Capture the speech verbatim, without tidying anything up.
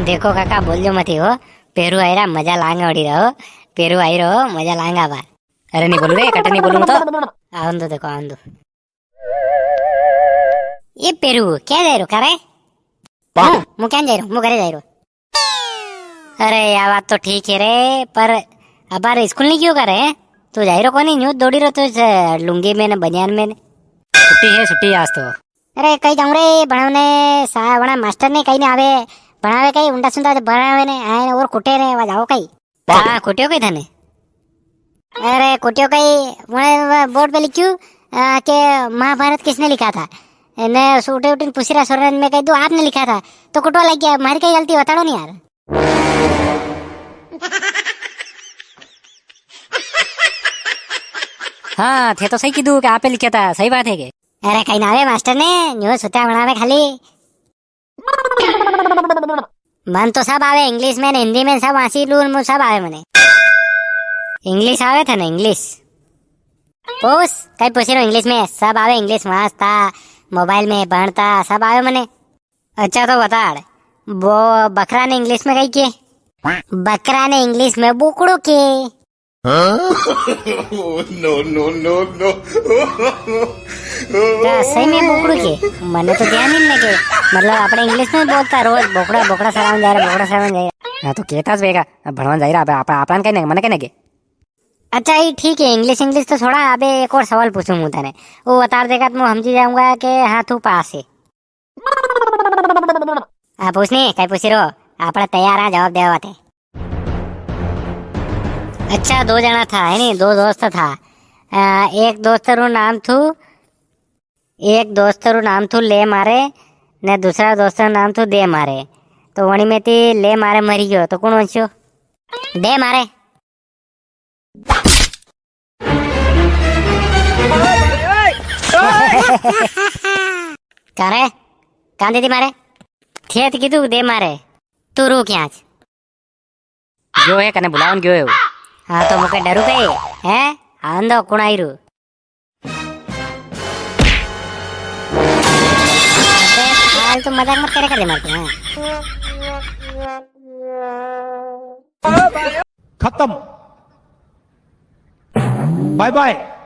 देखो काका, बोल जो मती हो, पेरू आई रा, मजा लांगा उड़ी रहो, पेरू आई रहो, मजा लांगा बार। अरे नी बोलू रे, कटे नी बोलू तो। आवन दो, देखो, आवन दो। ए पेरू, क्या जाई रो, का रे? हाँ, मु क्या जाई रो, मु घरे जाई रो। अरे, या बात तो ठीक है रे, पर अबार स्कूल नी क्यों करे? तू जाई रो कोनी, न्यू दौड़ी रो तो इस लुंगी में ने, बनियान में ने। छुट्टी है, छुट्टी है आज तो। अरे, कई जाऊं रे, भणावने सा-, वणा मास्टर ने कई नी आवे, भणावे कई उंडा सुंडा भणावे ने, आए और कुटे ने, वा जाओ कई। हाँ, कुटियो कई थाने? अरे, कुटियो कई, वणे बोर्ड पे लिख्यू, आ, के महाभारत किसने लिखा था? ने उठे उठे पूछी रा सोरा ने, मैं कई दूं, आपने लिखा था। तो कुटवा लग गया, मारी कई गलती बताड़ो नी यार। हाँ, थे तो सही कीधु के आपे लिख्या था, सही बात है के? अरे, कई ना आवे मास्टर ने, न्यू सुत्या बनावे खाली। मन तो सब आवे, English में ने हिंदी में सब वांसी लूं, मु सब आवे मने। English आवे थे ना, English? पूछ, कई पूछी रो English में? सब आवे, English वांचता, mobile में भणता, सब आवे मने। अच्छा तो बताड़, वो बकरा ने English में कई के? बकरा ने English में बोकड़ो के। हाँ? No, no, no, no। क्या सही में बोकड़ो के? मने तो ध्यान ही नहीं के। मतलब, अपने English में बोलता रोज, "बोकड़ा, बोकड़ा सरावन जा रहा, बोकड़ा सरावन जा रहा।" हाँ, तो कहता ज बेगा, अब भणवा जा रहा, अब आप, आपन कहने, मने कहने के। अच्छा, ये ठीक है, English, English तो छोड़ा, अबे एक और सवाल पूछूं हूँ तने। वो बता देगा तो मैं समझी जाऊंगा कि हाँ, तू पास है। हाँ, पूछ नी, कई पूछी रो? आपणे तैयार हाँ जवाब देवा वाते। अच्छा, दो जणा था, है नी, दो दोस्त था। अ, एक दोस्त रू नाम थू, एक दोस्त रू नाम थू ले मारे, ने दूसरा दोस्त रू नाम थू दे मारे। तो वणी में ती ले मारे मरी गयो, तो कुण वंस्यो? दे मारे। का रे? कां दे दी मारे? थे तो कीधु दे मारे। तू रू क्यां आज? गयो है, कने बुलावन गयो है वो। हाँ, तो मुके डरू कई? हैं? आंदो कुण आई रू? अबे, फालतू मजाक मत करे कर दे मारती, हाँ। खत्म। बाय बाय।